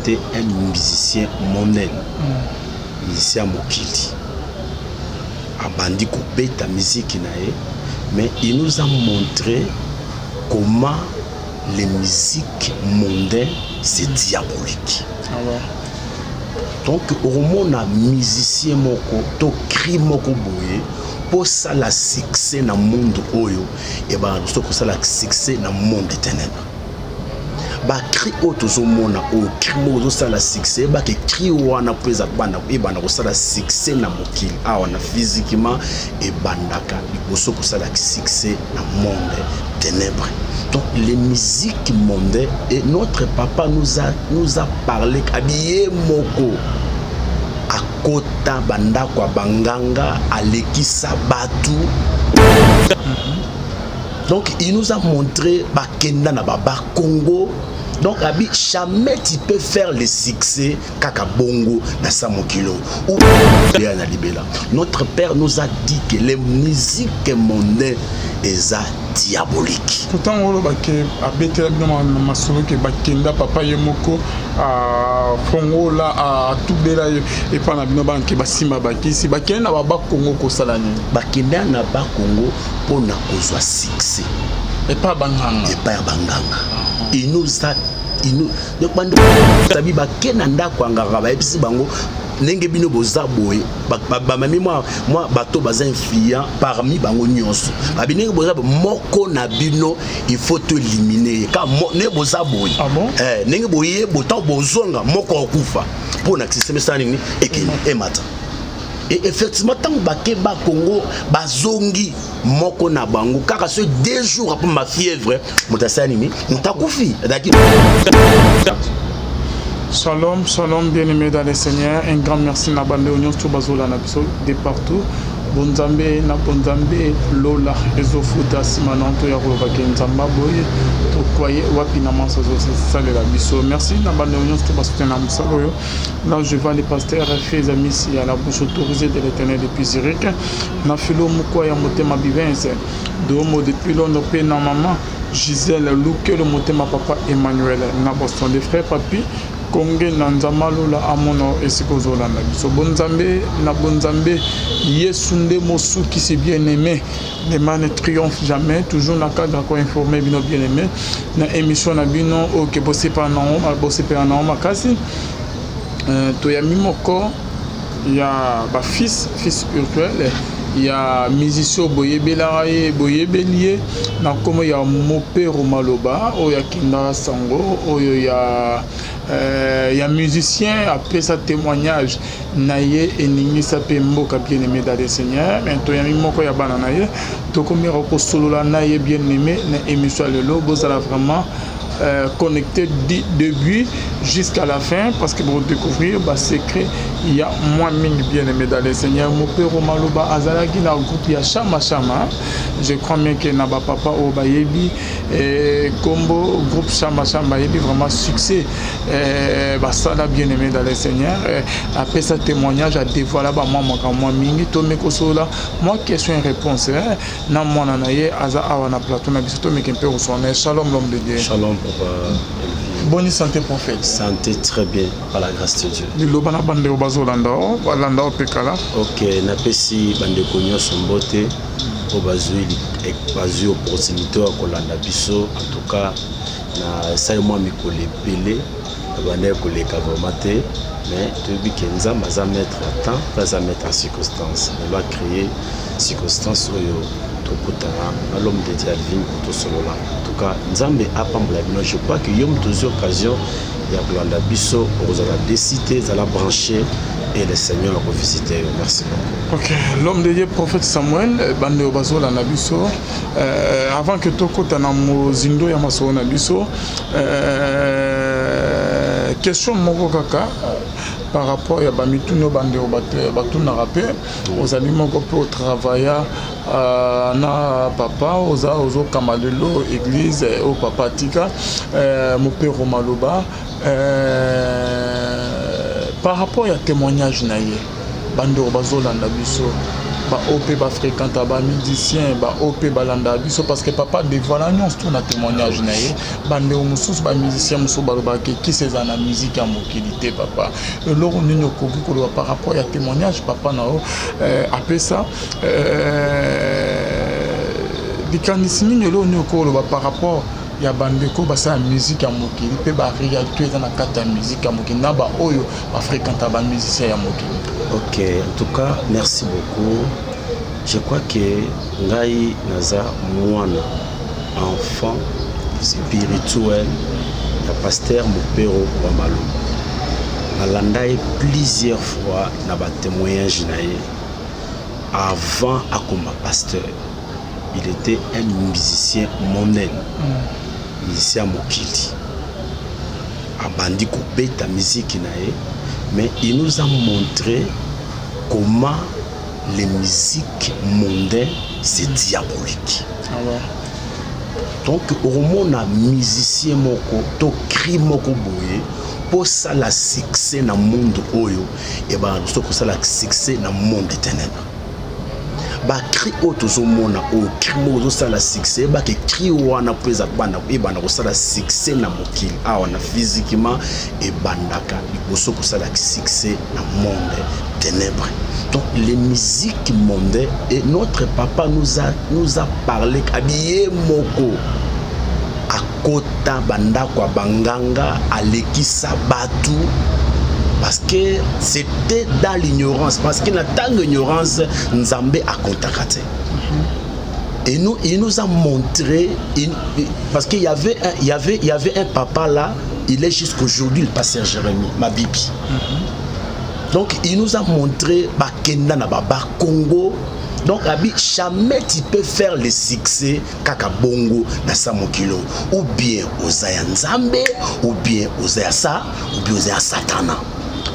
C'était un musicien mondain, musicien ya mokili. Abandi kobeta musique na ye, mais il nous a montré comment les musiques mondaines, c'est diabolique. Ah ouais. Donc okomona musicien moko to cri moko boye mpo osala succès na monde oyo, ebanda biso kosala succès na monde ténèbre. Bacri oyo tozomona oyo, cri moko ozosala succès, ebake cri wana mpo eza ebanda kosala succès na mokili awa na physiquement, ebandaka liboso kosala succès na monde ténèbre. Donc les musiques mondaines, et notre papa nous a parlé, abiye moko akota bandako ya banganga, alekisa bato. Donc il nous a montré bakenda na baba Congo. Donc abi jamais tu peux faire le succès kaka bongo na sa mokilo ou ya na libela. Notre père nous a dit que les musiques mondaines eza diabolique. Pourtant olobake abetela bino na masolo ke bakenda, papa ye moko afongola, atubela ye epai na bino banke basimba bakisi, bakende na babakongo kosala nini? Bakenda na Bakongo mpona kozwa succès. Epai banganga. Epai ya banganga. Il nous a il nous donc bando sabi bake na ndako ya nganga, bayebisi bango ndenge bino boza boye, bamami mwa bato baza influent parmi bango nyonso, babi ndenge boza boye, moko na bino il faut to éliminer ye ka ndenge boza boye. Ah bon? Eh, ndenge boye botango bozonga, moko akufa mpo na système esala nini, ekende emata. Et effectivement, ntango bake Bakongo, bazongi, moko na bango kaka so 2 jours après ma fièvre, moto asala nini, moto akufi azalaki. Shalom, shalom, bien-aimés dans le Seigneur. Un grand merci na bande nyonso bazolanda biso de partout. Bonzambe na bonzambe, lola ezofuta nsima na to ya kolobaki Nzambe boye tokwaye wapi na manso azosalela biso. Merci na bande nyonso to basoutenir na mosala oyo. Là je vois le pasteur Feza Misi à la bouche autorisée de l'Éternel depuis Zurich, na filo moko ya motema Bivense Domo depuis Londres, mpe na mama Gisèle Lukelo motema, papa Emmanuel na Boston, des frères Papi Konge na Nzambe alola amona esika ozolanda biso. Bonzambe na bonzambe, Yesu nde mosukisi. Bien aimé, le mal ne triomphe jamais. Toujours na cadre ya koinformer bino, bien aimé, na émission na bino oyo ke bosepela nango, bosepela nango makasi. Toyambi moko ya bafils, fils spirituel ya musicien oyo boyebelaka ye, boyebeli ye na nkombo ya Mopero Maloba, oyo akendaka sango oyo ya musicien apesa témoignage na ye, eningisa mpe mboka. Bien aimé dans le Seigneur, mais toyambi moko ya bana na ye, tokomeka kosolola na ye. Bien aimé, na émission ya lelo, bozala vraiment connecté du début jusqu'à la fin parce que vous découvrir ba secret ya mwa mingi. Bien aimé dans le Seigneur, Mopero Maloba azalaki na groupe ya Chama Chama. Je crois bien que na bapapa oyo bayebi kombo groupe Chama Chama, bayebi vraiment succès basala. Bien aimé dans le Seigneur, apesa témoignage, adévoila bamwa makambo mwa mingi. Tomeki kosolola mwa question et réponse na mwana na ye, aza awa na plateau na biso, tomeki mpe kosolola na ye. Shalom, l'homme de Dieu. Shalom, papa Elvie. Bonne santé, prophète? Santé très bien, par la grâce de Dieu. Liloba na bandeko bazolanda o, balanda o mpe kala. Ok, napesi bandeko nyonso mbote oyo bazwi opportunité ya kolanda biso. En tout cas, na esali mwa mikolo ebele ebandaki koleka vraiment te, mais toyebi ke Nzambe aza maître ya temps mpe aza maître ya circonstance. Lelo acréer circonstance oyo tokutana na l'homme de Dieu Alvin po tosolola. En tout cas, Nzambe apambola bino. Je crois que yo moto ozwi occasion ya kolanda biso, okozala déçu te. Ezala branché et le Seigneur akovisite yo. Merci beaucoup. Ok, l'homme de Dieu, prophète Samuel, bandeko bazolanda biso, avant que tokota na mozindo ya masolo na biso, question moko kaka par rapport ya bamituni oyo bandeko batunaka. Mpe ozali moko mpe otravailla na papa, oza ozokamba lelo église oyo papa atika, Mopero Maloba. Par rapport ya témoignage na ye, bandeko bazolanda biso. Baoyo mpe bafréquenta bamusicien, baoyo mpe balandaka biso, parce que papa dévoila nyonso to na témoignage na ye. Bandeko mosusu, bamusicien mosusu balobaka kisi eza na musique ya mokili te. Papa, eloko nini okoki koloba par rapport ya témoignage papa na yo apesa? Likanisi nini, eloko nini okoki koloba par rapport ya bandeko basala musique ya mokili mpe baréalité eza na kati ya musique ya mokili na baoyo bafréquenta bamusicien ya mokili? Ok, en tout cas, merci beaucoup. Je crois que ngai naza mwana, enfant spirituel ya pasteur Mopero wa Malombo. Nalanda ye plusieurs fois na batémoignage na ye. Avant akoma pasteur, il était un musicien mondain, musicien ya mokili. Abandi kobeta miziki na ye, mais il nous a montré comment les musiques mondaines, c'est diabolique. Ah ouais. Donc okomona musicien moko to cri moko boye, mpo osala succès na monde oyo, ebanda liboso kosala succès na monde ténèbre. Bacri oyo tozomona oyo, cri moko ozosala succès, ebake cri wana mpo ebanda kosala succès na mokili awa na physiquement, ebandaka liboso kosala succès na monde ténèbre. Donc les musiques mondaines, et notre papa nous a parlé, abiye moko akota bandako ya banganga, alekisa bato, parce que c'était dans l'ignorance, parce que na ntango ignorance, Nzambe akontaka te. Et nous, il nous a montré, parce qu'il y avait un, il y avait un papa là, il est jusqu'aujourd'hui le pasteur Jérémie Mabibi. Donc il nous a montré bakenda na baba Congo. Donc abi, jamais tu peux faire le succès kaka bongo na sa mokilo, ou bien oza ya Nzambe, ou bien oza ya sa, ou bien oza ya Satana,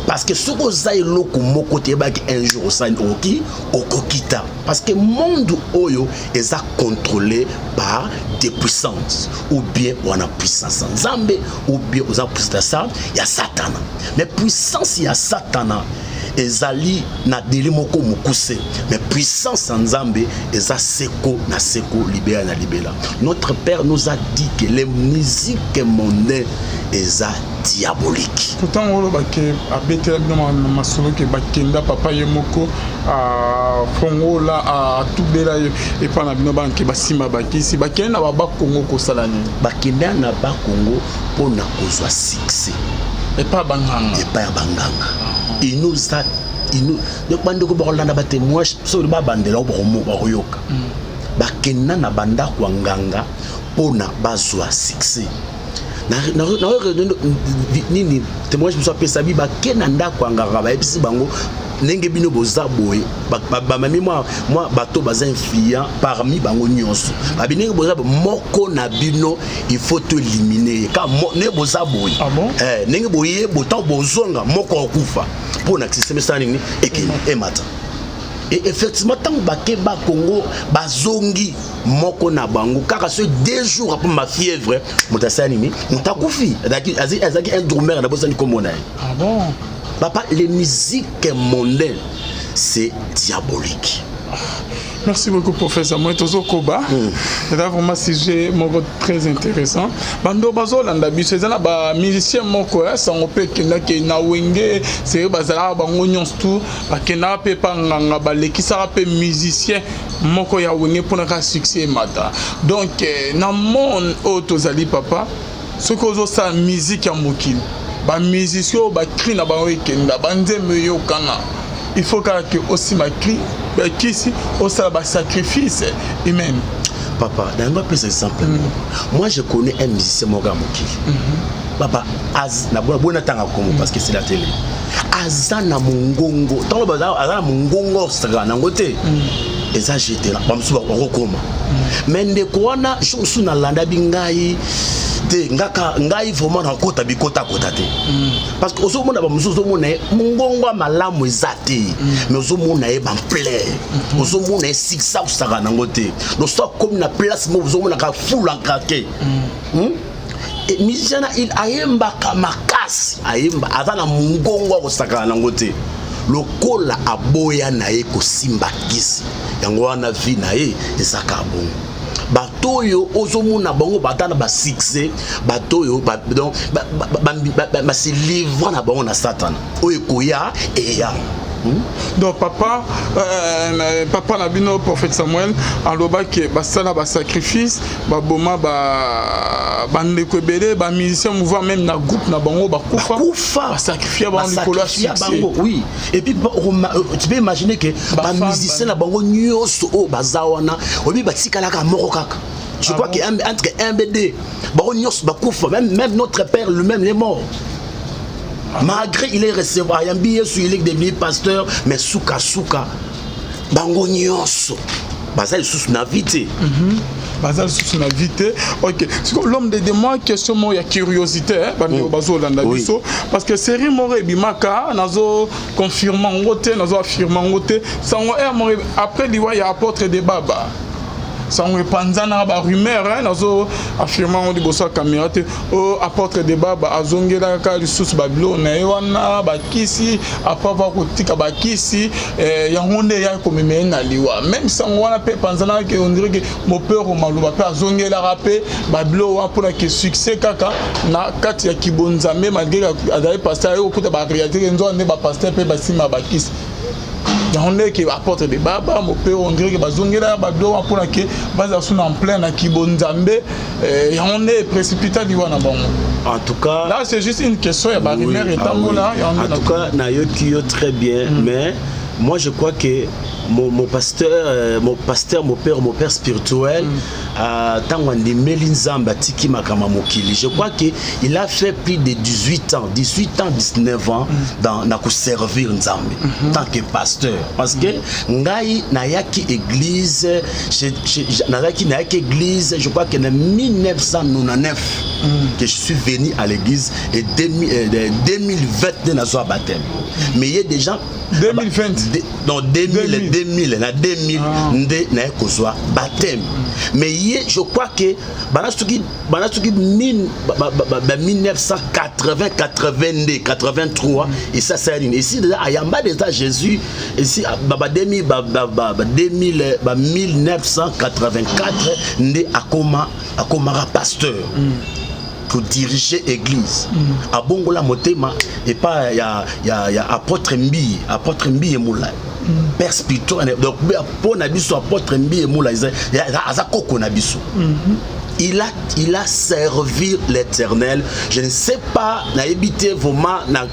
parce que soki oza eloko moko te, yebaki un jour osali okoki okokita, parce que monde oyo eza contrôlé par des puissances, ou bien wana puissance ya Nzambe, ou bien oza puissance ya Satana. Mais puissance ya Satana ezali na délai moko mokuse, mais puissance ya Nzambe eza seko na seko, libela na libela. Notre père nous a dit que les musiques mondaines eza diabolique. Ntango olobake abetela bino masolo ke bakenda, papa ye moko afongola, atubela ye epai na bino banke basimba bakisi, bakende na babakongo kosala nini? Bakenda na Bakongo mpona kozwa succès. Epai ya banganga. Epai ya banganga. Il nous a il nous donc bandeko bakolanda batémoignage, soki babandela o bakoyoka bakenda na bandako ya nganga mpona bazwa succès. Nini témoignage mosusu apesa bi, bake na ndako ya nganga, bayebisi bango ndenge bino boza boye, bamami mwa bato baza influent parmi bango nyonso, babi ndenge boza boye, moko na bino il faut to éliminer ye ka ndenge boza boye. Ah bon? Eh, ndenge boye botango bozonga, moko akufa mpo na système esala nini, ekende emata. Et effectivement, ntango bake Bakongo, bazongi, moko na bango kaka so 2 jours après ma fièvre, moto asala nini, moto akufi. Azalaki un drummer na bosani kombo na ye. Ah bon? Papa, les musiques mondaines, c'est diabolique. Merci beaucoup, professeur. Moi, tozokoba. Eza vraiment sujet moko très intéressant. Bando bazolanda biso, eza na bamusicien moko ya sango mpe ekendaki na Wenge seri, bazalaka bango nyonso tu, bakendaka mpe pa nganga, balekisaka mpe musicien moko ya Wenge mpona kaka succès emata. Donc na monde oyo tozali, papa, soki ozosala musique ya mokili, bamusicien oyo bacri na bango ekenda, banzembo eyokana, il faut kaka ke osima cri bakisi, osala basacrifice humaine. Papa, nango apesa exemple moko. Moi, je connais un musicien moko ya mokili, papa, na bona ntanga kombo parce que c'est la télé. Aza na mongongo, ntango aza na mongongo osakaka nango te, eza jete bamosusu bakokoma. Mais ndeko wana, jour mosusu nalanda bi ngai te, ngaka ngai vraiment nakota bikotakota te, parce que ozomona bamosusu, ozomona ye mongongo ya malamu eza te, mais ozomona ye bamplaire, ozomona ye succès akosaka nango te. Donc so akomi na place moko, ozomonaka fulaka ke. Musicien na il ayembaka makasi, ayemba, aza na mongongo akosakana nango te. Lokola aboya na ye kosimba kisi, yango wana vie na ye ezaka bongo. Bato oyo ozomona bango bata na basuccès, bato oyo donc base livrer na bango na Satana, oyo ekoya eya. Donc papa na bino, prophète Samuel, alobaki basala basacrifice, baboma bandeko ebele, bamusicien mouvant, même na groupe na bango bakufa. Bakufa. Basacrifie bango likolo ya succès. Bango, oui. Et puis tu peux imaginer que bamusicien na bango nyonso oyo baza wana, oyebi, batikalaka moko kaka, je crois que entre 1 b 2, bango nyonso bakufa. Même notre père lui-même est mort, malgré il est recevoir, ayambi Yesu, il est devenu pasteur, mais suka suka bango nyonso baza lisusu na vie te. Baza lisusu na vie te. Ok, l'homme de Dieu, moi, question moko ya curiosité, bandeko bazolanda biso, parce que série moko ebimaka, nazo confirme yango te, nazo affirme yango te, sango ere moko après liwa ya apôtre de Baba, sango epanzanaka, barumeur, nazo affirme yango liboso ya caméra te, o apôtre de Baba azongelaka lisusu babiloko na ye wana, bakisi. Après avoir kotika bakisi yango nde eyaki komema ye na liwa. Même sango wana mpe epanzanaka ke on dirait ke mopero maloba mpe azongelaka mpe babiloko wana mpona ke succès kaka na kati ya kibonzambe, malgré azali pasteur, aye kokuta baréalité ke nzoka nde bapasteur mpe basima bakisi. Yango nde ke apôtre de Baba, mopero, on dirait ke bazongelaka babiloko wana mpona ke bazala so na plein na kibonzambe, yango nde eprécipita liwa na bango. En tout cas, là, c'est juste une question ya barumeur etambola. En tout cas, nayoki yo très bien, mais moi, je crois que mon pasteur, mon père spirituel, ntango andimeli Nzambe, atiki makambo ya mokili, je crois que il a fait plus de 18 ans, 18 ans, 19 ans na koservir Nzambe tant que pasteur, parce que ngai nayaki église, nazalaki, nayaki église, je crois que na 1999 que je suis venu à l'église et 2000, 2020 nde nazwa baptême. Mais ye déjà 2020? Non, 2000, 2000, na 2000 nde naye kozwa baptême. Mais ye, je crois que bana soki ba 1980, 82, 83, et ça, c'est nini ici déjà, ayamba déjà Jésus ici, ba 2000, ba 2000, ba 1984 nde akomaka pasteur pour diriger église. Abongola motema epa ya apôtre Mbiye, apôtre Mbiye Molai, père spirituel. Donc mpo na biso, apôtre Mbiye Molai aza koko na biso. Il a servi l'Éternel. Je ne sais pas, nayebi te vraiment na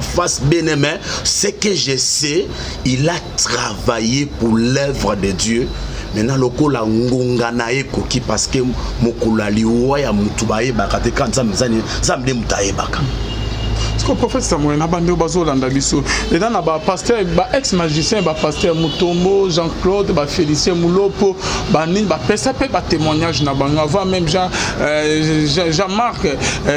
face bien, mais ce que je sais, il a travaillé pour l'œuvre de Dieu. Maintenant, lokola ngonga na ye ekoki, parce que mokolo ya liwa ya motu bayebaka te, ka Nzambe, Nzambe nde moto ayebaka. Parce que prophète Samuel, na bandeko bazolanda biso, eza na bapasteur, baex magicien, bapasteur Mutombo Jean-Claude, bafélicien Mulopo, banini, bapesa mpe batémoignage na bango. Avant même Jean-Marc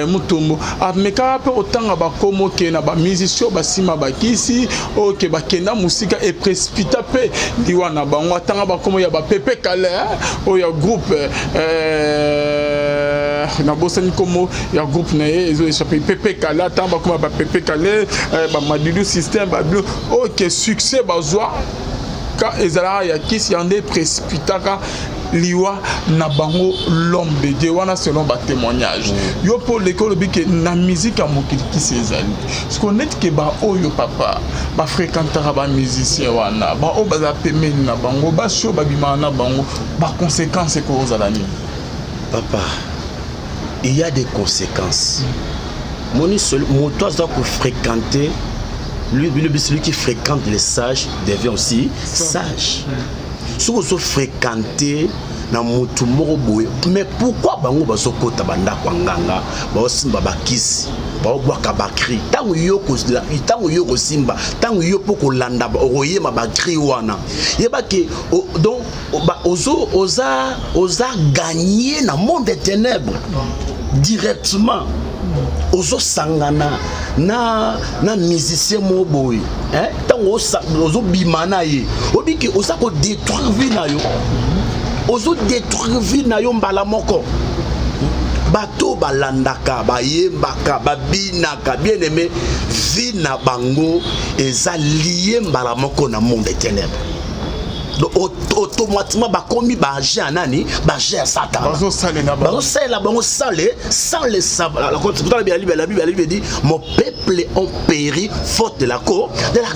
Mutombo amekaka mpe kotanga bakomo ke na bamusicien basima bakisi oyo ke bakenda mosika, eprécipita mpe liwa na bango. Atanga bakomo ya bapepe Kale oyo ya groupe, nabosani nkombo ya groupe na ye, ezo échappe, Pepe Kale. Atanga bakoma bapepe Kale, bamadilu système, babilo oyo ke succès bazwa ka ezalaka ya kisi, ya nde précipitaka liwa na bango. L'homme de Dieu, wana selon batémoignage yo mpo oleki, olobi ke na musique ya mokili kisi ezali siko neti ke baoyo papa bafréquentaka bamusicien wana, baoyo baza pembeni na bango, basi oyo babimaka na bango, baconséquence ekozala nini? Papa, il y a des conséquences. Moni, moto aza kofréquenter lui, lui, celui qui fréquente les sages devient aussi sage. Soki ozofréquente na motu moko boye, mais pourquoi bango bazokota bandako ya nganga, baosimba bakisi, baobwaka bacri? Ntango yo kosimba, ntango yo mpo kolanda, okoyema bacri wana, yebake donc ozo oza gagné na monde des ténèbres directement. Ozosangana na musicien moko boye, ntango ozobima na ye, obiki oza kodétruire vie na yo, ozodétruire vie na yo mbala moko. Bato Balandaka, bayembaka, babinaka. Bien aimé, vie na bango eza lié mbala moko na monde ténèbre. Donc automatiquement bakomi baagent ya nani? Baagent ya Satan. Bazosalela bango. Bazosalela bango sans le savoir. Pourtant la Bible dit: mon peuple ont péri faute de la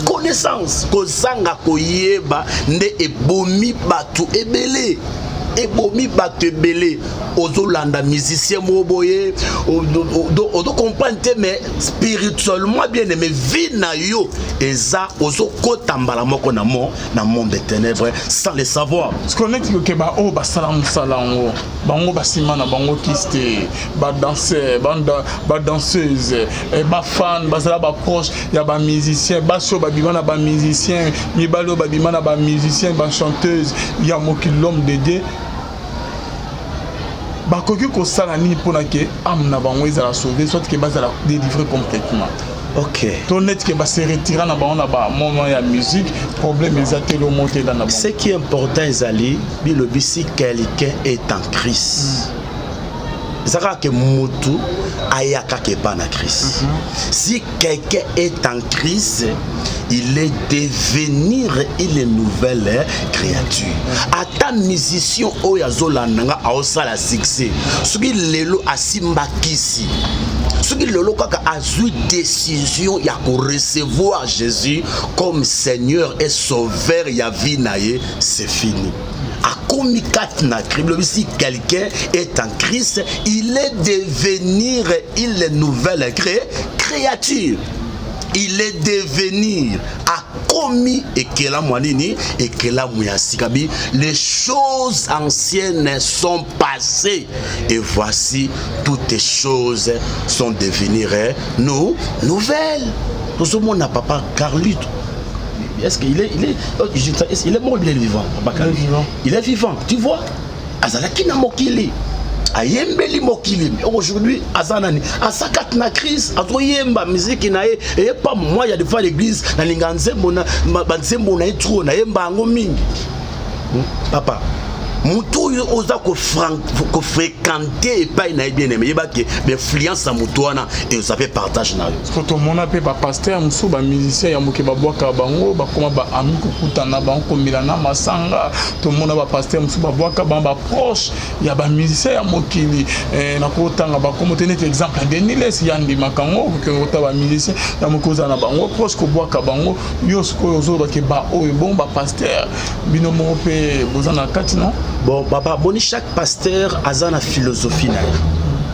connaissance. Kozanga koyeba nde ebomi bato ebele, ebomi bato ebele. Ozolanda musicien moko boye, ozocomprendre te, mais spirituellement, bien aimé, vie na yo eza ozokota mbala moko na monde des ténèbres sans le savoir. Parce que neti ke baoyo basala mosala yango, bango basima na bango kisi te, badanser, badanseuse, bafan bazala baproche ya bamusicien, basi oyo babima na bamusicien, mibali oyo babima na bamusicien, bachanteuse ya mokili, l'homme de Dieu, bakoki kosala nini mpona ke âme na bango ezala sauvé, soit ke bazala délivré complètement? To neti ke base retira na bango na bamoment ya musique, problème eza te, lomo te eza na bango. Ce qui est important ezali, bilobi, si quelqu'un est en Christ, eza kaka ke motu aya kaka epa na Christ. Si quelqu'un est en Christ, il est devenir une nouvelle créature. Ata musicien oyo azolanda nga, aosala succès, soki lelo asimbakisi, soki lelo kaka azwi décision ya korecevoir Jésus comme Seigneur et Sauveur ya vie na ye, c'est fini, akomi kati na Christ. Bilobi, si quelqu'un est en Christ, il est devenir une nouvelle créature. Il est devenir, akomi ekelamu ya nini? Ekelamu ya sika. Bi les choses anciennes sont passées et voici, toutes choses sont devenir nous nouvelles. Tozomona papa Carlito. Est-ce qu'il est, il est, oh, il est mort ou il est vivant, papa Carlito? Il est vivant. Il est vivant, tu vois. Azalaki na mokili, ayembeli mokili. Aujourd'hui aza nani? Aza kati na Christ, azoyemba miziki na ye eyepa. Moi, ya des fois l'église, nalinga nzembo na banzembo na ye trop, nayemba yango mingi. Papa, motu oyo oza kofréquente epai na ye, bien aimé, yebake bainfluence ya motu wana eza mpe partage na yo. Parce que tomona mpe bapaster mosusu, bamusicien ya moke, babwaka bango, bakóma baami kokutana bango, komela na masanga. Tomona bapaster mosusu babwaka bango, baproche ya bamusicien ya mokili. Nakotanga bakomo te, neti exemple ya Denis Lessie, ya ndimaka yango, kokende kota bamusicien ya moke, ozala na bango proche, kobwaka bango. Yo sikoyo ozolobake baoyo bongo bapaster, bino moko mpe boza na kati, non? Bon papa, boni, chaque pasteur aza na philosophie na ye,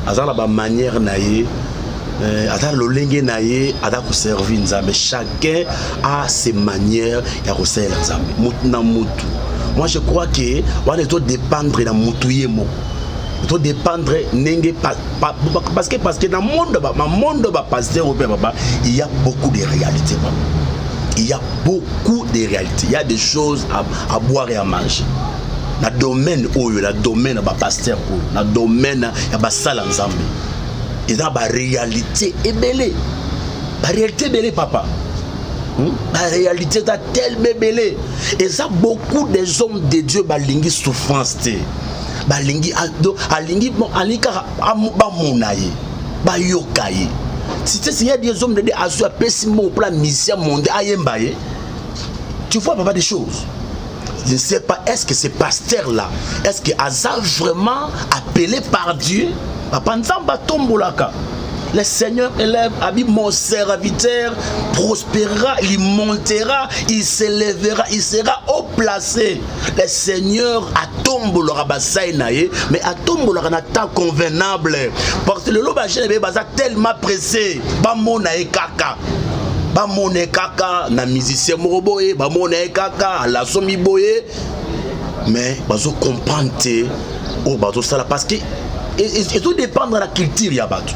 aza na bamanière na ye, aza lolenge na ye aza koservir Nzambe. Chacun a ses manières ya kosalela Nzambe, motu na motu. Moi, je crois que wana ezodépendre na motu ye moko, ezodépendre ndenge parce que na monde monde bapaster oyo mpe, papa, il y a beaucoup de réalités. Papa, il y a beaucoup de réalités, il y a des choses à boire et à manger na domaine oyo, na domaine ya bapaster oyo, na domaine ya basala Nzambe. Eza na baréalité ebele, baréalité ebele, papa. Baréalité eza tellement ebele. Eza beaucoup des hommes de Dieu balingi souffrance te, balingi alingi, bon, alingi kaka bamona ye, bayoka ye. Si y a des hommes de Dieu azwi, apesi mbongo mpona musicien monde ayemba ye. Tu vois, papa, des choses, je ne sais pas, est-ce que ce pasteur-là, est-ce que aza vraiment appelé par Dieu? Papa, Nzambe atombolaka. Le Seigneur élève, abi, mon serviteur prospérera, il montera, il s'élèvera, il sera haut placé. Le Seigneur atombolaka basai na ye, mais atombolaka na temps convenable. Parce que lelo bajeune be baza tellement pressé, bamona ye kaka, bamona ye kaka na musicien moko boye, bamona ye kaka alasomi boye, mais bazocomprendre te oyo bazosala, parce que ezodépendre na culture ya bato.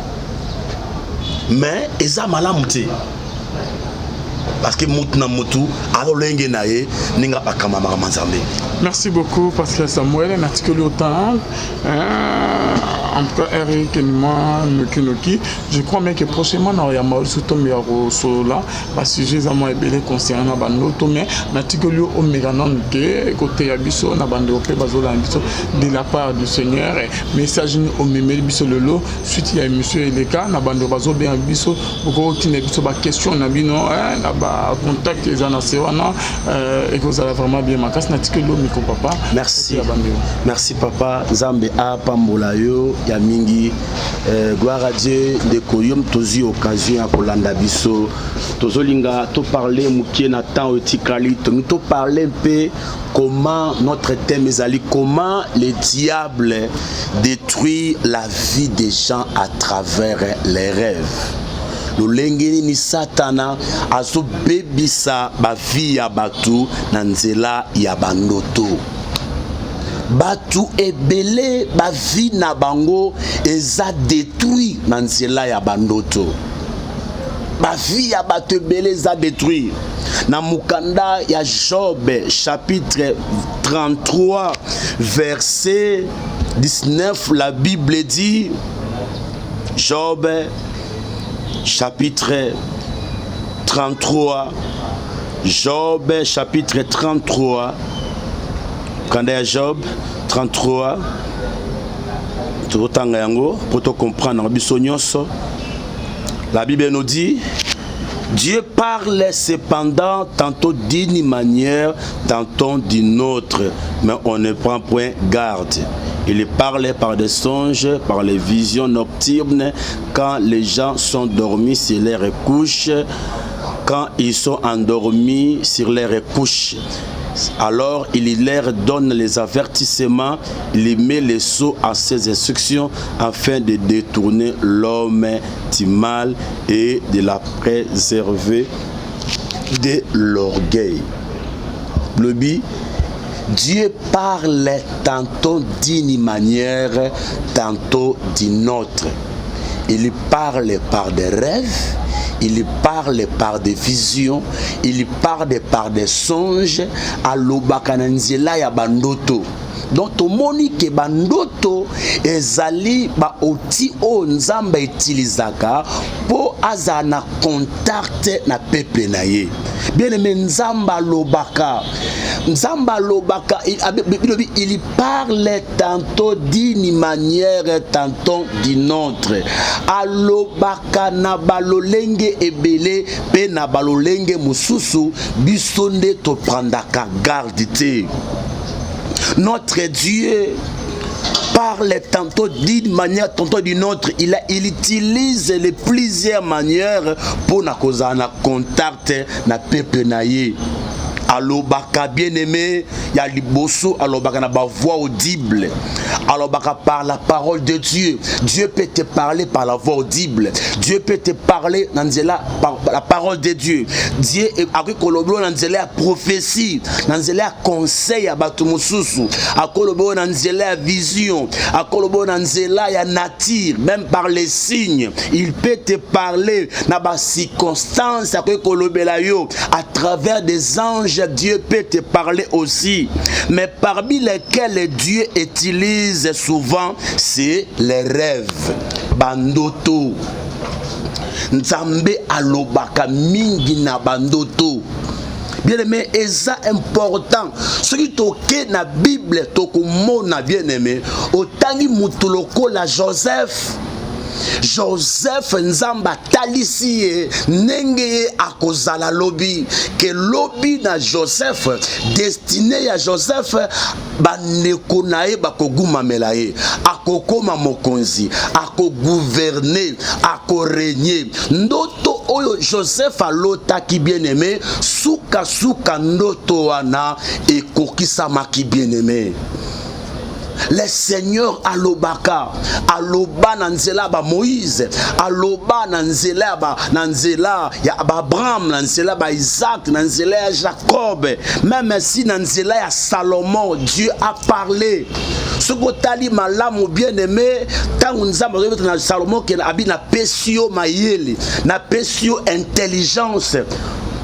Mais eza malamu te, parce que mutu na mutu alolenge na ye ndenge akamamaka Nzambe. Merci beaucoup, Pascal Samuel. Natikeli autant. En tout cas, Eric mwa nokinoki, je crois bien que prochainement na oyamba lisusu ntombe ya kosolola basujet eza mwa ebele concernant na bandoto, mais natikeli yo omeka nanu te koteya biso na bandeko mpe bazolanda biso de la part du Seigneur. Message nini omemeli biso lelo suite ya émission eleka? Na bandeko bazobenga biso, bokokotinda biso baquestion na bino na bacontact eza na se wana, ekozala vraiment bien makasi. Natikeli yo micro, papa. Merci, merci papa. Nzambe apambola yo ya mingi. Gloire à Dieu. Ndeko yo tozwi occasion ya kolanda biso, tozolinga toparle moke na temps oyo etikali. Tongi toparle mpe comment, notre thème ezali comment le diable détruit la vie des gens à travers les rêves, lolenge nini Satana azobebisa bavie ya bato na nzela ya bandoto. Bato ebele, bavie na bango eza détruit na nzela ya bandoto. Bavie ya bato ebele eza détruit. Na mokanda ya Job, chapitre 33, verset 19, la Bible dit, Job chapitre 33, Job chapitre 33, mokanda ya Job 33, tozotanga yango mpo tocomprendre biso nyonso. La Bible nous dit: Dieu parle cependant tantôt d'une manière, tantôt d'une autre, mais on ne prend point garde. Il parle par des songes, par les visions nocturnes, quand les gens sont dormis sur leur couche, quand ils sont endormis sur leur couche. Alors il leur donne les avertissements, il met les sceaux à ses instructions afin de détourner l'homme du mal et de la préserver de l'orgueil. Le but, Dieu parle tantôt d'une manière, tantôt d'une autre. Il parle par des rêves, il parle par des visions, il parle par des songes, alobaka na nzela ya bandoto. Donc tomoni ke bandoto ezali baoutil oyo Nzambe autilisaka mpo azala na contact na peuple na ye. Bien aimé, Nzambe alobaka, Nzambe alobaka. Bilobi, il parle tantôt d'une manière, tantôt d'une autre. Alobaka na balolenge ebele mpe na balolenge mosusu, biso nde toprendaka garde te. Notre Dieu parle tantôt d'une manière, tantôt d'une autre. Il utilise les plusieurs manières pour na kozala na contact na peuple na ye. Alobaka, bien aimé, ya liboso, alobaka na bavoix audible, alobaka par la parole de Dieu. Dieu peut te parler par la voix audible, Dieu peut te parler na nzela par la parole de Dieu. Dieu akoki koloba na nzela ya prophétie, na nzela ya conseil ya bato mosusu, akoloba oyo na nzela ya vision, akoloba oyo na nzela ya nature, même par les signes il peut te parler, na bacirconstance akoki kolobela yo, à travers des anges Dieu peut te parler aussi. Mais parmi lesquels Dieu utilise souvent, c'est les rêves, bandoto. Nzambe alobaka mingi na bandoto. Bien aimé, eza important. Soki toke na Bible, tokomona, bien aimé, otangi mutu lokola Joseph. Joseph, Nzambe atalisi ye ndenge ye akozala lobi, ke lobi na Joseph, destinée ya Joseph, bandeko na ye bakogumamela ye, akokoma mokonzi, akogouverne, akorégner. Ndoto oyo Joseph alotaki, bien aimé, sukasuka ndoto wana ekokisamaki. Bien aimé, le Seigneur alobaka, aloba na nzela ya baMoïse, aloba na nzela ya ba, na nzela ya baAbraham, na nzela ya baIsaac, na nzela ya Jacob, même si na nzela ya Salomon Dieu a parlé. Soki otali malamu, bien aimé, ntango Nzambe azobeta na Salomon ke abi: "Napesi yo mayele, napesi yo intelligence."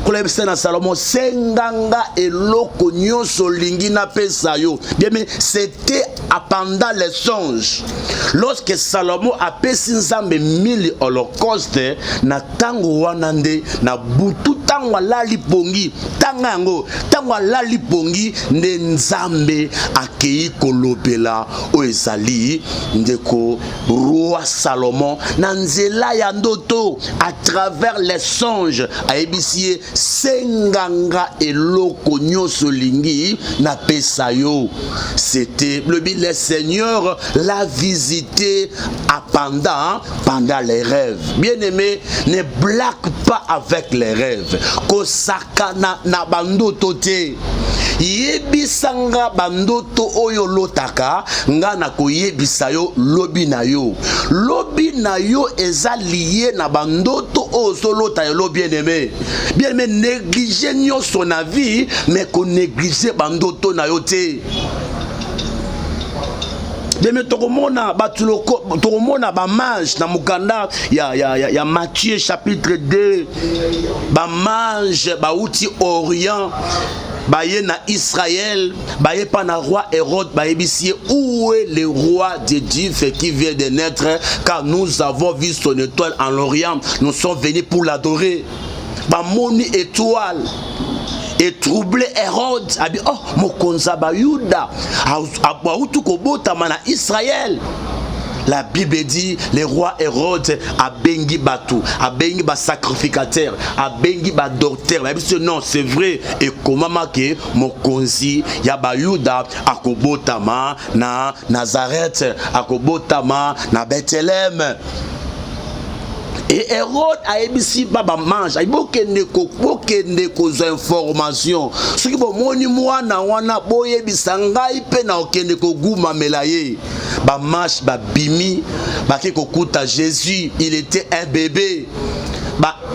Kolebisa na Salomo, senga nga eloko nyonso olingi napesa yo. Bien, mais c'était pendant les songes, lorsque Salomo apesi Nzambe 1000 holocauste. Na ntango wana nde na butu, ntango alali pongi, ntanga yango, ntango alali pongi nde Nzambe akei kolobela oyo ezali ndeko roi Salomon na nzela ya ndoto, à travers les songes. Ayebisi ye: senga nga eloko nyonso olingi napesa yo. C'était lobi, le Seigneur l'a visité à pendant les rêves. Bien aimé, ne blague pas avec les rêves. Kosakana na bandoto te. Yebisa nga bandoto oyo olotaka, nga na koyebisa yo lobi na yo. Lobi na yo eza lié na bandoto oyo ozolota yo. Bien aimé, bien aimé, néglige nyonso na vie, mais konéglige bandoto na yo te. Deme tokomona bato, tokomona bamages na mokanda ya Matthieu chapitre 2. Bamages bauti Orient, baye na Israël, baye pa na roi Hérode. Bayebisi ye: où est le roi des Juifs qui vient de naître? Car nous avons vu son étoile en l'Orient, nous sommes venus pour l'adorer. Bamoni étoile, etrouble Hérode. Abi: oh, mokonzi ya Bayuda auti kobotama na Israël. La Bible dit, le roi Hérode abengi bato, abengi basacrificateur, abengi badocteur. Bayebi so: non, c'est vrai, ekomama ke mokonzi ya Bayuda akobotama na Nazareth, akobotama na Bethlem. Et Hérode ayebisi ba bamages: bokende, bokende kozwa information. Soki bomoni mwana wana, boyebisa ngai mpe na okende kogumamela ye. Bamages babimi, bake kokuta Jésus, il était un bébé.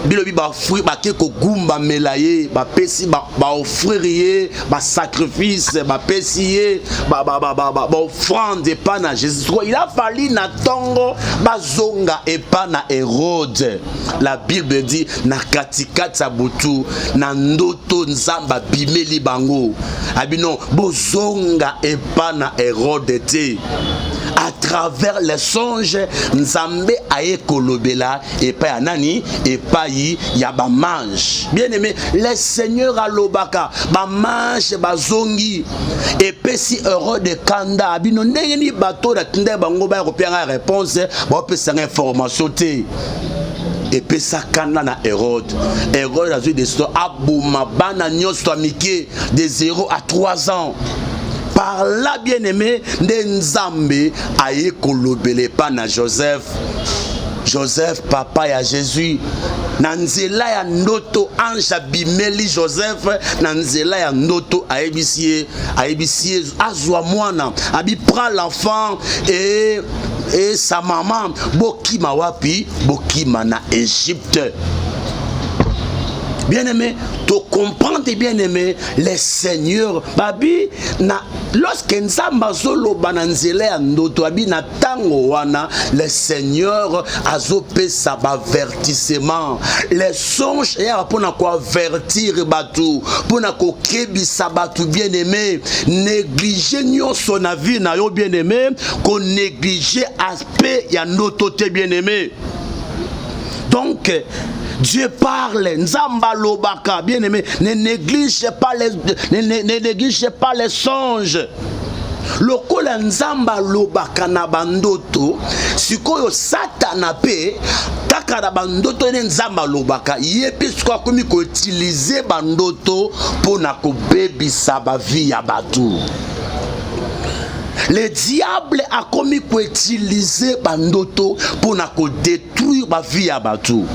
Bilobi bafruit, bake kogumbamela ye, bapesi, baoffrir ye basacrifice, bapesi ye baoffrande epa na Jésus. Il a fallu na ntongo bazonga epa na Hérode. La Bible dit, na katikati ya butu, na ndoto, Nzambe abimeli bango, abi: non, bozonga epa na Hérode te. À travers les songes, Nzambe aye kolobela epai ya nani? Epai ya bamages. Bien aimé, le Seigneur alobaka. Bamages bazongi, epesi Hérode kanda. Abino: ndenge nini bato natinda bango baya kopia ngai réponse, baopesanga information te? Epesa kanda na Hérode. Hérode azwi décision, aboma bana nyonso ya mike de 0 à 3 ans. Par là, bien aimé, nde Nzambe aye kolobela epa na Joseph. Joseph, papa ya Jésus, na nzela ya ndoto, ange abimeli Joseph na nzela ya ndoto, ayebisi ye, ayebisi ye azwa mwana. Abi: prend l'enfant et sa maman, bokima. Wapi bokima? Na Égypte. Bien aimé, to comprendre, bien aimé, le Seigneur babi na lorsque Nzambe azoloba na nzela ya ndoto, abi na ntango wana le Seigneur azopesa baavertissement. Les songes eyaka mpona koavertir bato, mpona kokebisa bato. Bien aimé, néglige nyonso na vie na yo. Bien aimé, konéglige aspect ya ndoto te. Bien aimé, donc Dieu parle, Nzambe alobaka. Bien aimé, ne néglige pas les songes. Lokola Nzambe alobaka na bandoto, sikoyo Satana mpe kaka na bandoto nde Nzambe alobaka. Ye mpe sikoyo akomi koutiliser bandoto mpo na kobebisa bavie ya bato. Le diable akomi koutiliser bandoto mpo na kodétruire bavie ya bato.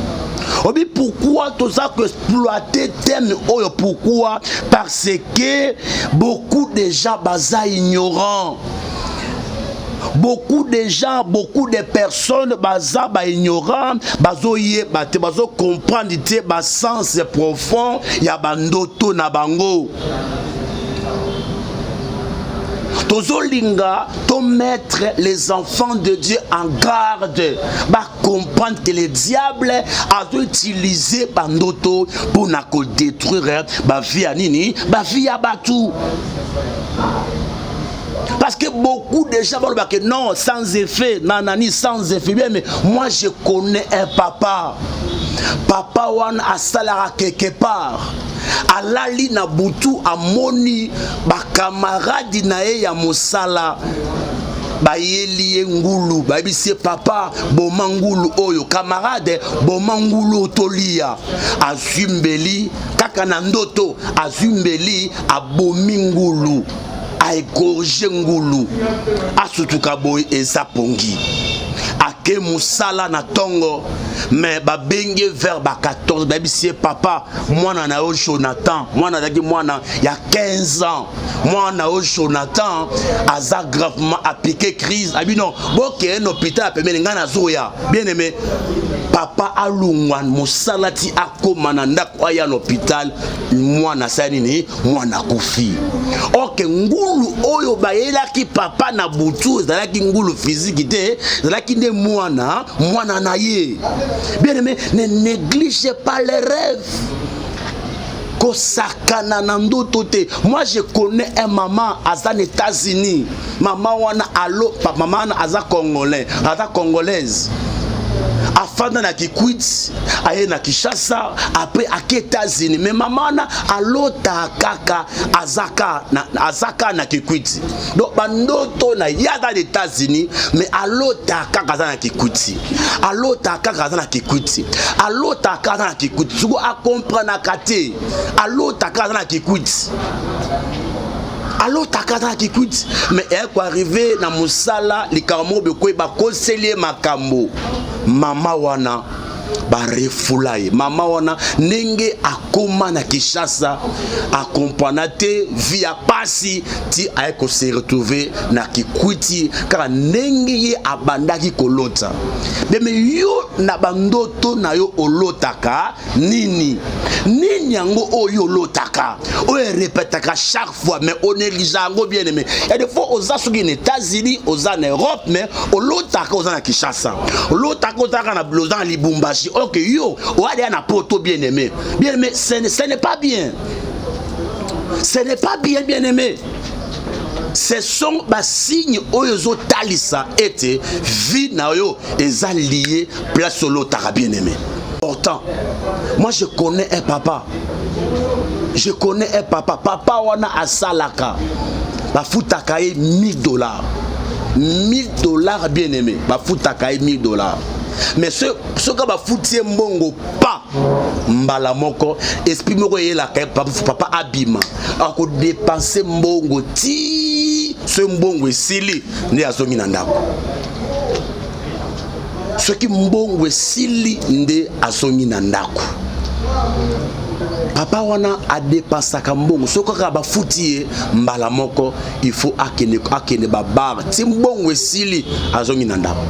Obi pourquoi toza koexploiter thème oyo? Pourquoi? Parce que beaucoup de gens baza ignorants. Beaucoup de gens, beaucoup de personnes baza baignorant, bazoyeba te, bazocomprendre te basens profond ya bandoto na bango. Tozolinga to mettre les enfants de Dieu en garde, bacomprendre que le diable azoutiliser bandoto mpona kodétruire bavie ya nini, bavie ya bato, parce que beaucoup de gens vont dire que non, sans effet, nanani, sans effet. Bien, mais moi je connais un papa. Papa wana asalaka quelque part. Alali na butu, amoni bakamaradi na ye ya mosala bayeli ye ngulu, bayebisi ye: "Papa, boma ngulu oyo. Camarade, boma ngulu oyo tolia." Azwi mbeli kaka na ndoto, azwi mbeli, abomi ngulu, aégorger ngulu, asutuka boye, eza pongi. Ake mosala na ntongo, me babengi vers ba 14, bayebisi ye: "Papa, mwana na yo Jonathan," mwana azalaki mwana ya 15 ans, "mwana na yo Jonathan aza gravement, apiqué crise." Abi: "Non, bokeye na hôpital ya pembeni, ngai nazoya." Bien aimé, papa alungwa mosala ti akóma na ndako, aya na hôpital, mwana asali nini? Mwana akufi. Ok, ngulu oyo bayelaki papa na butu ezalaki ngulu physique te, ezalaki nde mwana, mwana na ye. Bien aimé, ne néglige pas les rêves, kosakana na ndoto te. Moi je connais un mama aza na États-Unis. Mama wana alo, mama wana aza congolais, aza congolaise, afanda na Kikwit, aye na Kinshasa, après ake États-Unis. Mais mama wana alota kaka azaka na Kikwiti. Donc bandoto na ye, aza na États-Unis, mais alota kaka aza na Kikwiti, alota kaka aza na Kikwiti, alota kaka aza na Kikwiti. Siko akomprenaka te, alota kaka aza na Kikwiti, alotaka aza na Kikwiti. Mais eya koarriver na mosala, likambo moko bekoyi, bakoseli ye makambo. Mama wana barefula ye. Mama wana, ndenge akóma na Kinshasa, akomprena te, vie ya pasi, ti aye kose retrouver na Kikwiti kaka ndenge ye abandaki kolota. Beme yo na bandoto na yo, olotaka nini? Nini yango oyo olotaka, oyo erepetaka chaque fois, mais onéglige yango? Bien aimé, ya des fois oza soki na États-Unis, oza na Europe, mais olotaka oza na Kinshasa, olotaka ozalaka na, oza na Lubumbashi. Ok, yo oadeya na Poto. Bien aimé, bien aimé, ce n'est pas bien, ce n'est pas bien. Bien aimé, ce sont basigne oyo ezotalisa ete vie na yo eza lié place olotaka. Bien aimé, pourtant moi je connais un papa, je connais un papa. Papa wana asalaka, bafutaka ye 1000 dollars, 1000 dollars. Bien aimé, bafutaka ye 1000 dollars, mais soki bafuti ye mbongo pa mbala moko, esprit moko eyelaka ye, papa abima, akodépenser mbongo ti soki mbongo esili nde azongi na ndako. Soki mbongo esili nde azongi na ndako. Papa wana adépensaka mbongo. Soki kaka bafuti ye mbala moko, il faut akende, akende babar ti mbongo esili, azongi na ndako.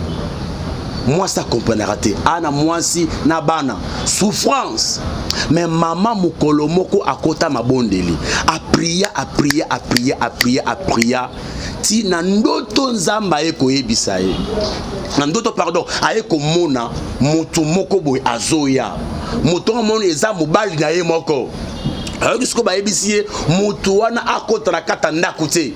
Mwasi akomprenaka te, ana mwasi na bana, souffrance. Mais mama, mokolo moko akota mabondeli, aprier, aprier, aprier, aprier, aprier, ti na ndoto Nzambe aye koyebisa ye na ndoto, pardon, aye komona moto moko boye azoya. Moto amoni eza mobali na ye moko. Ayoki sikoyo bayebisi ye moto wana akota na kati ya ndako te.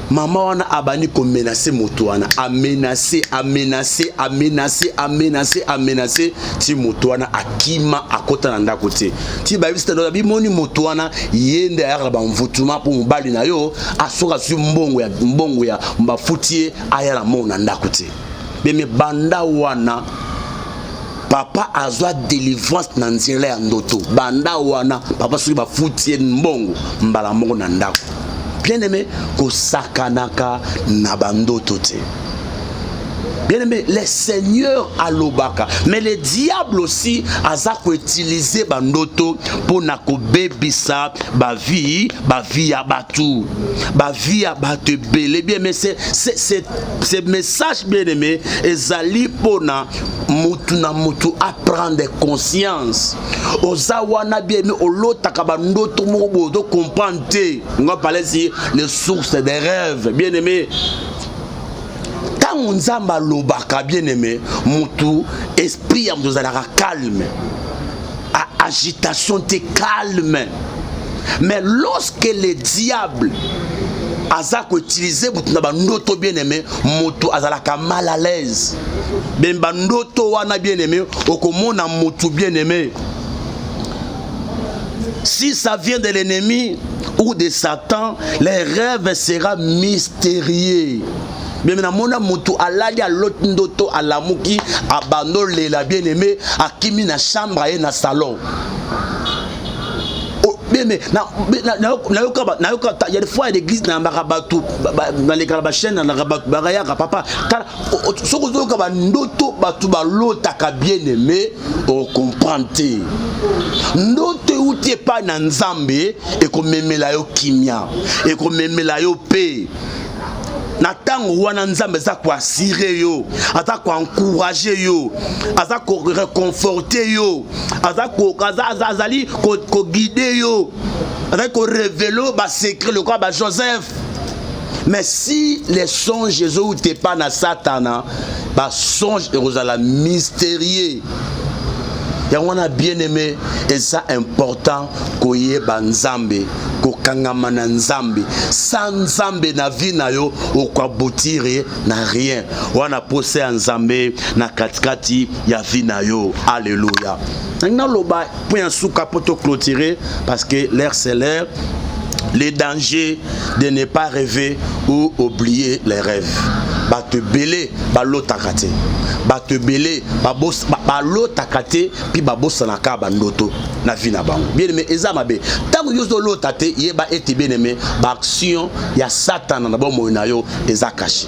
Mama wana abandi komenacer moto wana, amenacer, amenacer, amenacer, amenacer, amenacer, ti moto wana akima, akota na ndako te. Ti bayebisi te, bimoni moto wana, ye nde ayaka na bamvutuma mpo mobali na yo asoki azwi mbongo ya, mbongo ya bafuti ye, aya na mbongo na ndako te. Beme banda wana papa azwa délivrance na nzela ya ndoto. Banda wana papa, soki bafuti ye mbongo, mbala moko na ndako. Bien aimé, kosakanaka na bandoto te. Bien aimé, le Seigneur alobaka, mais le diable aussi aza koutiliser bandoto mpona kobebisa bavie, bavie ya bato, bavie ya bato ebele. Bien aimé, ce message, bien aimé, ezali mpona mutu na mutu aprendre conscience. Oza wana, bien aimé, olotaka bandoto moko boye, ozocomprendre te. Nga parle sur les sources des rêves. Bien aimé, ntango Nzambe alobaka, bien aimé, mutu, esprit ya moto ozalaka calme, agitation te, calme. Mais lorsque le diable aza koutiliser motu na bandoto, bien aimé, moto azalaka mal à l'aise. Be bandoto wana, bien aimé, okomona motu, bien aimé, si ça vient de l'ennemi ou de Satan, les rêves sera mystérieux. Bien namona motu alali, aloti ndoto, alamuki, abandolela. Bien aimé, akimi na chambre, aye na salon. Bien aimé, nayoka, nayoka, ya des fois l'église nayambaka bato, nalekaka bachaîne, nalaka bato bakayaka. Papa, tala, soki ozoyoka bandoto bato balotaka, bien aimé, ocomprendre te. Ndoto euti epai na Nzambe ekomemela yo kimia, ekomemela yo mpe na ntango wana Nzambe aza koassurer yo, aza koencourager yo, aza koréconforter yo, azali koguider yo, azali korévéler yo basecret lokola baJoseph. Mais si les songes ezouta epai na Satana, basonge ekozala mystérieux. Yango wana, bien aimé, eza important koyeba Nzambe, kokangama na Nzambe. Sans Nzambe na vie na yo, okoaboutir na rien. Wana posa ya Nzambe na katikati ya vie na yo. Alleluya. Nangi naloba point ya suka mpo toclôturer, parce que l'heure, c'est l'heure: les dangers de ne pas rêver ou oublier les rêves. Bato ebele balotaka te, bato ebele balotaka te mpi babosanaka bandoto na vie na bango. Bien aimé, eza mabe. Ntango yo ozolota te, yeba ete, bien aimé, baaction ya Satana na bomoi na yo eza caché.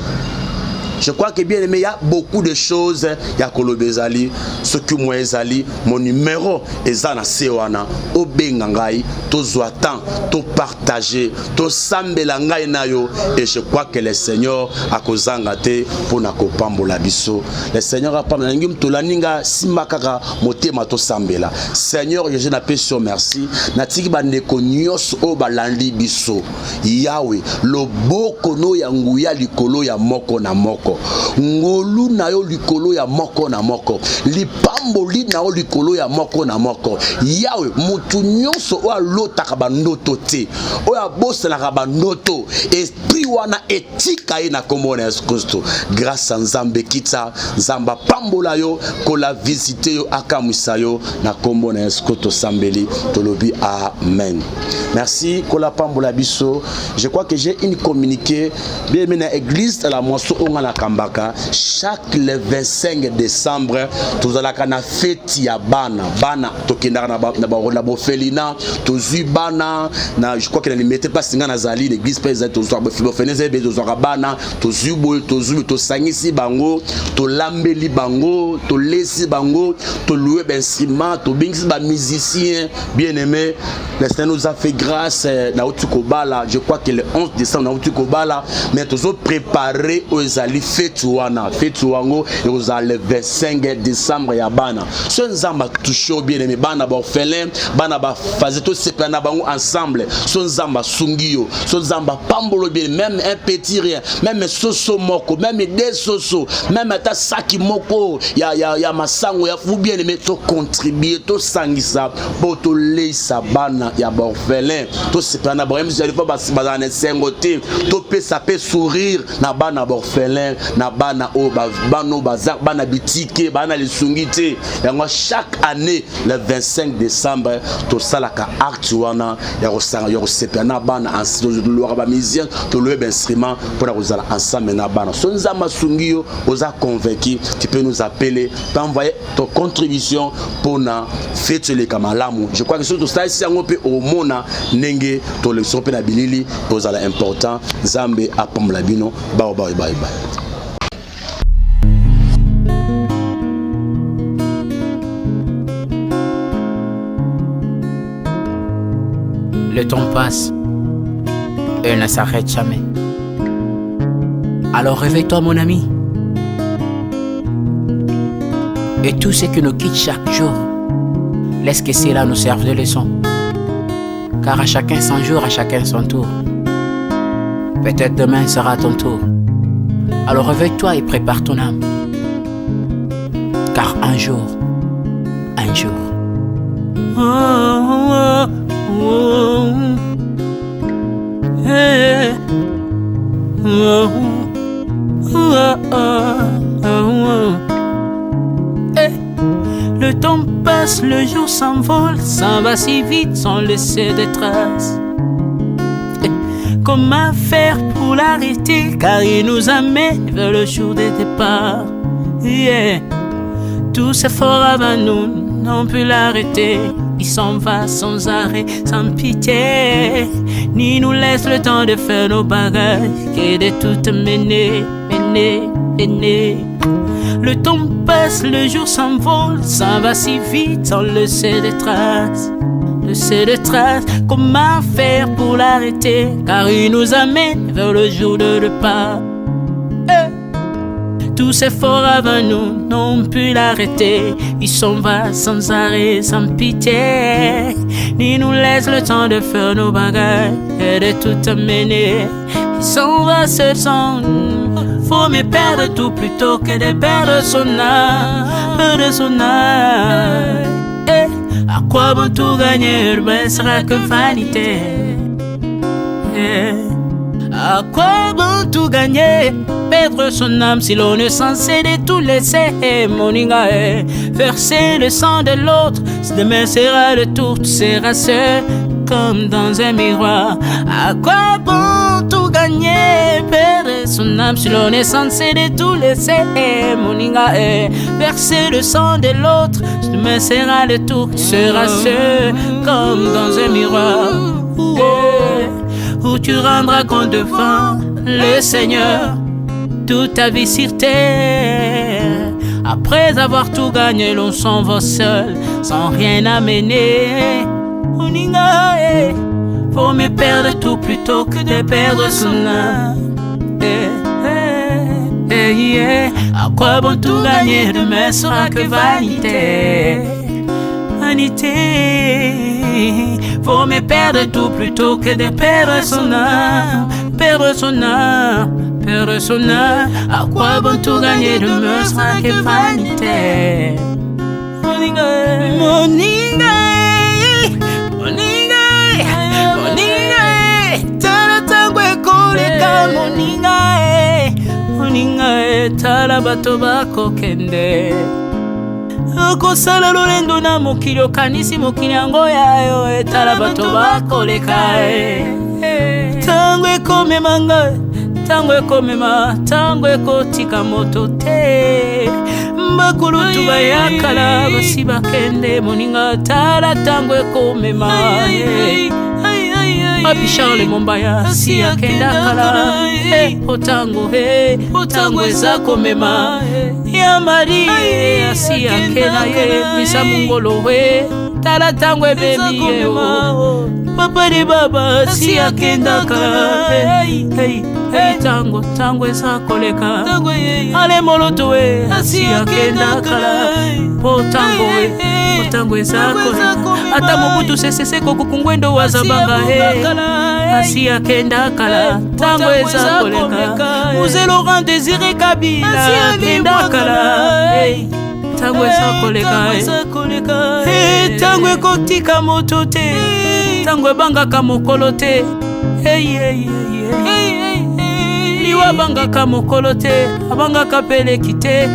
Je crois que, bien aimé, il y a beaucoup de choses ya koloba. Ezali soki mwa ezali mon numéro eza na se wana, obenga ngai, tozwa temps, topartage, tosambela ngai na yo, et je crois que le Seigneur akozanga te mpona kopambola biso. Le Seigneur apambola. Nalingi tolandi nga, simba kaka motema, tosambela. Seigneur Jésus, napesi yo merci. Natiki bandeko nyonso oyo balandi biso. Yawe, loboko no ya nguya likolo ya moko na moko, ngolu na yo likolo ya moko na moko, lipamboli na yo likolo ya moko na moko. Yawe, motu nyonso oyo alotaka bandoto te, oyo abosanaka bandoto, esprit wana etika ye na nkombo na Yesu Kristo. Grâce ya Nzambe ekita, Nzambe apambola yo, kola visite yo, akamwisa yo na nkombo na Yesu Kristo. Tosambeli, tolobi amen. Merci, kola pambola biso. Je crois que j'ai une communiqué. Bien aimé, na église à la moisson oyo nga nakambaka, chaque le 25 décembre tozalaka na feti ya bana. Bana tokendaka na bofelina, tozwi bana na, je crois que na Limete, place nga nazali, l'église mpe ezali, tozwaka bofelina, eza ebele. Tozwaka bana, tozwi boye, tozwi, tosangisi bango, tolambeli bango, tolesi bango, tolouer bainstrument, tobengisi bamusicien. Bien aimé, le Seigneur nous a fait grâce. Nauti kobala, je crois que le 11 décembre nauti kobala, mais tozopréparer oyo ezali feti wana. Feti wango ekozala le 25 décembre ya bana. So Nzambe atouche yo, bien aimé, bana baorphelin, bana bafaze, tosepela na bango ensemble. So Nzambe asungi yo, so Nzambe apambolo, bien, même un petit rien, même soso moko, même deux soso, même ata saki moko ya masango ya fu, bien aimé, tocontribue, tosangisa mpo toleisa bana ya baorphelin, tosepela na bango. Bazala na esengo te, topesa mpe sourire na bana baorphelin, na bana oyo, bana oyo baza bana bitike, bana lisungi te. Yango chaque année le 25 décembre tosalaka acte wana ya kosanga, ya kosepela na bana. Tolwaka bamusicien, toloye bainstrument mpona kozala ensemble na bana. So Nzambe asungi yo, oza convaincu, tu peux nous appeler, peux envoyer ton contribution mpona feti eleka malamu. Je crois que soki tosalisi yango mpe, omona ndenge tolekisi mpe na bilili, ozala important. Nzambe apambola bino. Bao bao, bye bye. Le temps passe et ne s'arrête jamais. Alors réveille-toi mon ami. Et tout ce qui nous quitte chaque jour, laisse que cela nous serve de leçon. Car à chacun son jour, à chacun son tour. Peut-être demain sera ton tour. Alors réveille-toi et prépare ton âme. Car un jour, un jour. Oh, oh, oh, hey, oh, oh, oh, hey. Le temps passe, le jour s'envole, s'en va si vite sans laisser de traces. Hey. Comment faire pour l'arrêter, car il nous amène vers le jour des départs. Yeah. Tous ces forts avant nous n'ont pu l'arrêter. Il s'en va sans arrêt, sans pitié, ni nous laisse le temps de faire nos bagages et de tout mener, mener, mener. Le temps passe, le jour s'envole, s'en va si vite sans laisser de traces, laisser de traces. Comment faire pour l'arrêter, car il nous amène vers le jour de départ. Hey. Tous ces forts avant nous n'ont pu l'arrêter. Il s'en va sans arrêt, sans pitié, ni nous laisse le temps de faire nos bagages et de tout amener. Il s'en va seul sans. Faut mieux perdre tout plutôt que de perdre son âme, perdre son âme. Eh, à quoi bon tout gagner, mais sera que vanité. Eh, à quoi bon tout gagner, perdre son âme si l'on est censé de tout laisser. Moninga, eh, verser le sang de l'autre, demain sera le tour, tu seras seul comme dans un miroir. À quoi bon tout gagner, perdre son âme si l'on est censé de tout laisser. Moninga, eh, verser le sang de l'autre, demain sera le tour, tu seras seul comme dans un miroir. Eh, où tu rendras compte devant le Seigneur toute ta vie sur terre. Après avoir tout gagné, l'on s'en va seul, sans rien amener. Moninga, eh, faut mieux perdre tout plutôt que de perdre son âme. Eh, eh, eh, yeah. À quoi bon tout gagner, demain sera que vanité. Vanité. Faut mieux perdre tout plutôt que de perdre son âme, perdre son âme, perdre son âme. À quoi bon tout gagner, demain sera que vanité. Moninga, moninga, moninga, moninga, tala tango ekoleka, moninga, moninga, tala bato bakokende. Okosala lolendo na mokili, okanisi mokili yango ya yo, etala bato bakoleka. Ntango ekomema ngai, ntango ekomema, ntango ekotika moto te. Bakulutu bayakala basi bakende, moninga, tala ntango ekomema. Papi Charles Mombaya si akenda kala, otango, otango eza komema. Ya Marie asi akenda ye, misa mongolo we, tala ntango ebemi ye. Papa de baba si akenda kala, ntango, ntango eza koleka. Ale moloto we asi akenda kala, po ntango we, po ntango eza koleka. Ata Mobutu Sese Seko Kuku Ngwendo wazabanga asi akenda kala, ntango eza koleka. Mzee Laurent Désiré Kabila akenda kala, ntango eza koleka. Ntango ekotika moto te, ntango ebangaka mokolo te. Liwa abangaka mokolo te, abangaka peleki te,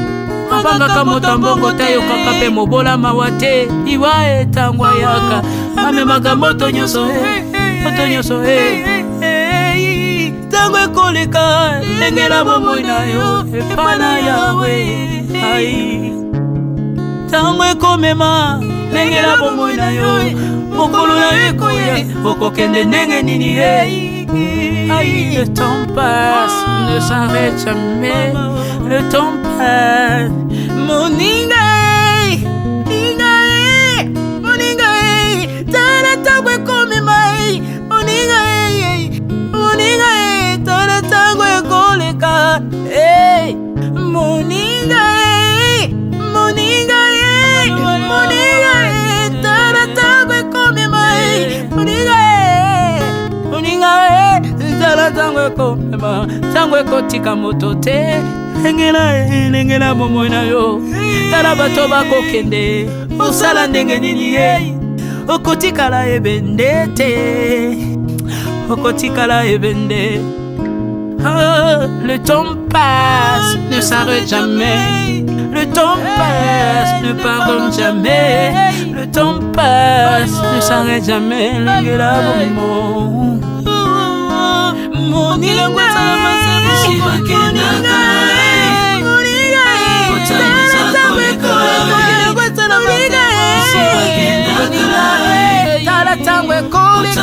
abangaka moto ya mbongo te, ayokaka mpe mobola mawa te. Liwa etango ayaka amemaka moto nyonso, moto nyonso. Ntango ekoleka, lengela bomoi na yo epa na Yawe. Ai, ntango ekomema, lengela bomoi na yo, mokolo na yo ekoya, okokende ndenge nini? Aïe, le temps passe, ne s'arrête jamais. Le temps passe. Moninga, moninga, moninga, tala ntango ekomema. Ntango ekotika moto te. Lengela, lengela bomoi na yo. Tala bato bakokende, osala ndenge nini ye? Okotikala ebende te, okotikala ebende. Oh, le temps passe, ne s'arrête jamais. Le temps passe, ne pardonne jamais. Le temps passe, ne s'arrête jamais. Lengela bomoi. Moninga, tala ntango ekoleka,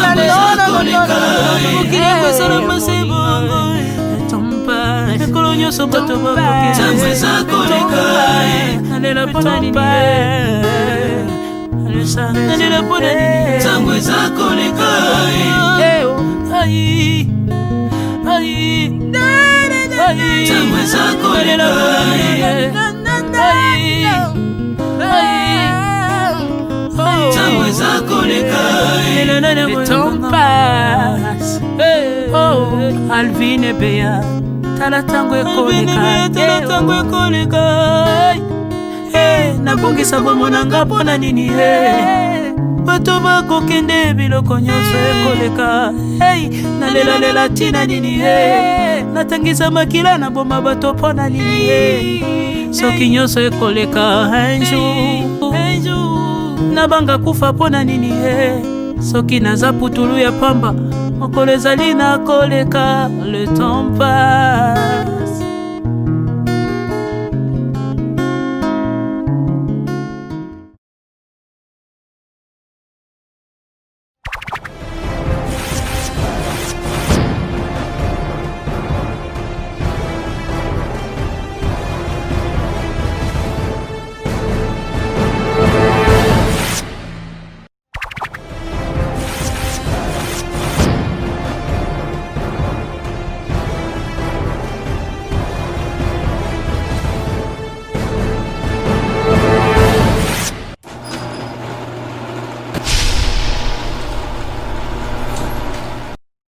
mokili ekosala mase bongo. Mikolo nyonso bato bakokenalela mpona nini? Nalela mpona nini? Ntango eza koleka. Ntango eza koleka. Ntango eza koleka. Le temps passe. Oh, Alvin Ebeya, tala ntango ekoleka, tala ntango ekoleka. Nabongisa bomoi na nga mpo na nini? Bato bakokende, biloko nyonso ekoleka. Hey, nalelalela ntina nini? Natangisa makila, naboma bato mpo na nini? Soki nyonso ekoleka un jour, nabanga kufa mpo na nini? Soki naza putulu ya pamba, mokolo ezali nakoleka. Le temps passe.